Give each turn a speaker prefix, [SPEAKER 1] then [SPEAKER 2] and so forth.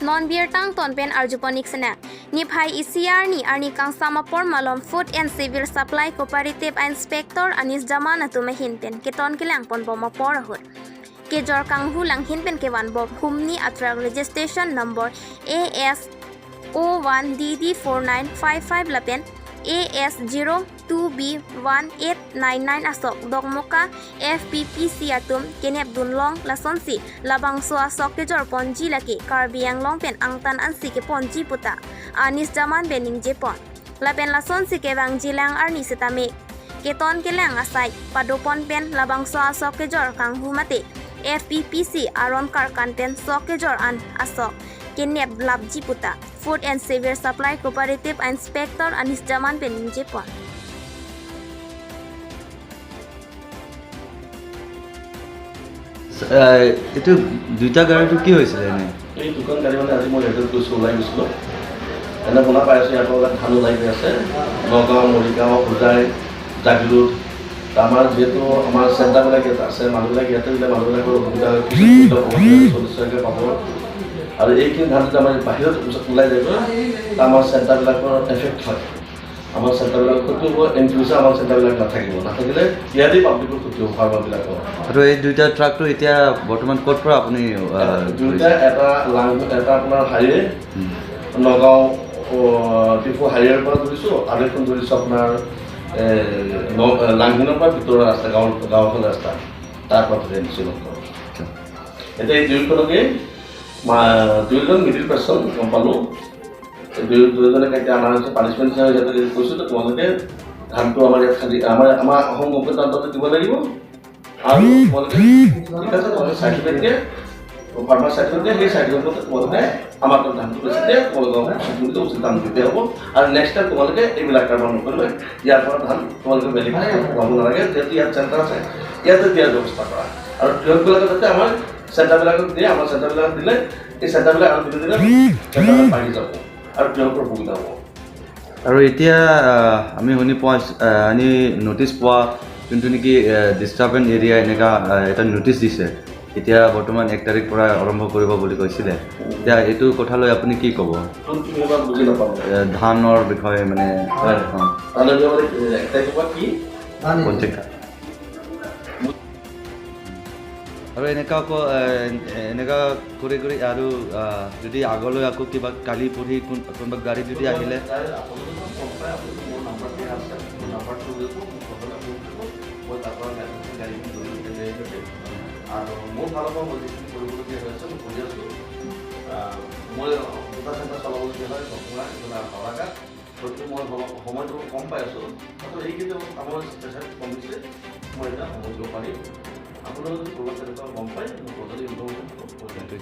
[SPEAKER 1] Non beer tang ton pen arjuponik sena ni phai ECR ni arni kangsama por malom Food and Civil Supply Cooperative Inspector Anis Jaman atume hin pen keton kilang pon boma por ahur ke jor kanghu lang hin pen kewan bob humni atrak registration number AS 01DD4955 lapen AS02B1899 asok dogmoka FPPC atum kenep dunlong lasonsi labangso asok ke jor ponji laki karbiang long pen angtan ansi ke ponji puta Anis Jaman bening jepon lapen lasonsi ke bang jilang arni setame keton kelang asai padopon pen labangso asok ke jor kanghu mate FPPC aron karkan pen sok ke jor an asok kenep labji puta Food and Civil Supply Cooperative Inspector Anis Jaman bening jepon.
[SPEAKER 2] এইটো দুইটা গাড়ীটো কি হৈছিলে এনে?
[SPEAKER 3] এই দুখন গাড়ী মানে আজি মই ৰেডত গৈছোঁ, ওলাই গৈছিলোঁ। এনে শুনা পাই আছোঁ ইয়াৰ পৰা ধান ওলাই গৈ আছে নগাঁও, মৰিগাঁও, হোজাই, জাগিৰোড। আমাৰ যিহেতু আমাৰ চেণ্টাৰবিলাক ইয়াত আছে, মানুহবিলাক ইয়াতে দিলে মানুহবিলাকৰ অসুবিধা হয়, 40 টকাকৈ পাব। আৰু এইখিনি ধান যদি আমাৰ বাহিৰত ওলাই যায়গৈ, আমাৰ চেণ্টাৰবিলাকৰ এফেক্ট হয়, আমাৰ চেণ্টাৰবিলাকৰ ক্ষতি হ'ব। ইন ফিউচাৰ আমাৰ চেণ্টাৰবিলাক নাথাকিব, নাথাকিলে ইয়াতেই পাব্লিকৰ ক্ষতি হ'ব, ফাৰ্মাৰবিলাকৰ।
[SPEAKER 2] আৰু এই দুইটা ট্ৰাকটো এতিয়া বৰ্তমান ক'ত পৰা আপুনি
[SPEAKER 3] দুইটা এটা লাং, এটা আপোনাৰ হাইৱে নগাঁও ডিফু হাইৱেৰ পৰা ধৰিছোঁ, আৰু এখন ধৰিছোঁ আপোনাৰ লাংহিনৰ পৰা ভিতৰৰ ৰাস্তা, গাঁৱৰফালে ৰাস্তা, তাৰ পৰা ধৰি আনিছোঁ নগাঁও। এতিয়া এই দুয়োখনকে দুয়োজন মিডিল পাৰ্চন গম পালোঁ। দুয়োজনক এতিয়া অনা হৈছে পানিছমেণ্ট হিচাপে। সিহঁতে কৈছোঁ যে তোমালোকে ধানটো আমাৰ ইয়াত খালি আমাৰ অসম গভমেণ্ট ধানটো দিব লাগিব আৰু তোমালোকে ঠিক আছে, তোমালোকে চাৰ্টিফিকেট দিয়ে, ফাৰ্মাৰ চাৰ্টিফিকেট দিয়ে, সেই চাৰ্টিফিকেট মতে তোমালোকে আমাৰ তাত ধানটো বেছি দিয়ে, তোমালোকক উচিত মূল্য উচিত দাম দিতে হ'ব। আৰু নেক্সট টাইম তোমালোকে এইবিলাক কাৰবাৰ নকৰিবা, ইয়াৰ পৰা ধান তোমালোকে বেলেগ ল'ব নালাগে, যিহেতু ইয়াত চেণ্টাৰ আছে, ইয়াতে দিয়াৰ ব্যৱস্থা কৰা। আৰু কৃষকবিলাকে যাতে আমাৰ চেণ্টাৰবিলাকত দিয়ে, আমাৰ চেণ্টাৰবিলাকত দিলে এই চেণ্টাৰবিলাক আৰু দিনে দিনে চেণ্টাৰবিলাক বাঢ়ি যাব আৰু কৃষকৰ সুবিধা হ'ব।
[SPEAKER 2] আৰু এতিয়া আমি শুনি পোৱা, আমি ন'টিচ পোৱা যোনটো নেকি ডিষ্টাৰ্বেঞ্চ এৰিয়া এনেকুৱা এটা ন'টিচ দিছে, এতিয়া বৰ্তমান 1 তাৰিখ পৰা আৰম্ভ কৰিব বুলি কৈছিলে। এতিয়া এইটো কথালৈ আপুনি কি ক'ব?
[SPEAKER 3] কোনটো মই বুজি নাপালোঁ।
[SPEAKER 2] ধানৰ বিষয়ে মানে।
[SPEAKER 3] হয়। ধানৰ বিষয়ে মানে 1 তাৰিখৰ পৰা কি
[SPEAKER 2] পঞ্চায়ত আৰু এনেকুৱা আকৌ এনেকুৱা কৰি কৰি আৰু যদি আগলৈ আকৌ কিবা কালি পৰহি কোনোবা গাড়ী যদি আহিলে
[SPEAKER 3] আপোনালোকে গম পায়, আপুনি মোৰ নাম্বাৰ দিয়া আছে, মোৰ নাম্বাৰটো লৈ যাব, মোক সকলোৱে ফোন কৰিব, মই তাৰ পৰা গাড়ীখন লৈ আহিব। আৰু মোৰ ফালৰ পৰা মই যিখিনি কৰিবলগীয়া হৈ আছে মই কৰি আছোঁ। মই দুটা চেণ্টাৰ চলাবলগীয়া হয়, দখনা, এইফালে হাওৰাঘাট। গতিকে মই সময়টো কম পাই আছোঁ। মাত্ৰ এইকেইদিন অলপ কামৰ প্ৰেছাৰ কমিছে, মই এতিয়া সময় দিব পাৰিম। আপোনালোকে যদি ক'ৰবাত তেনেকুৱা গম পায়, মোক যদি ইনফৰ্মেশ্যন দিব।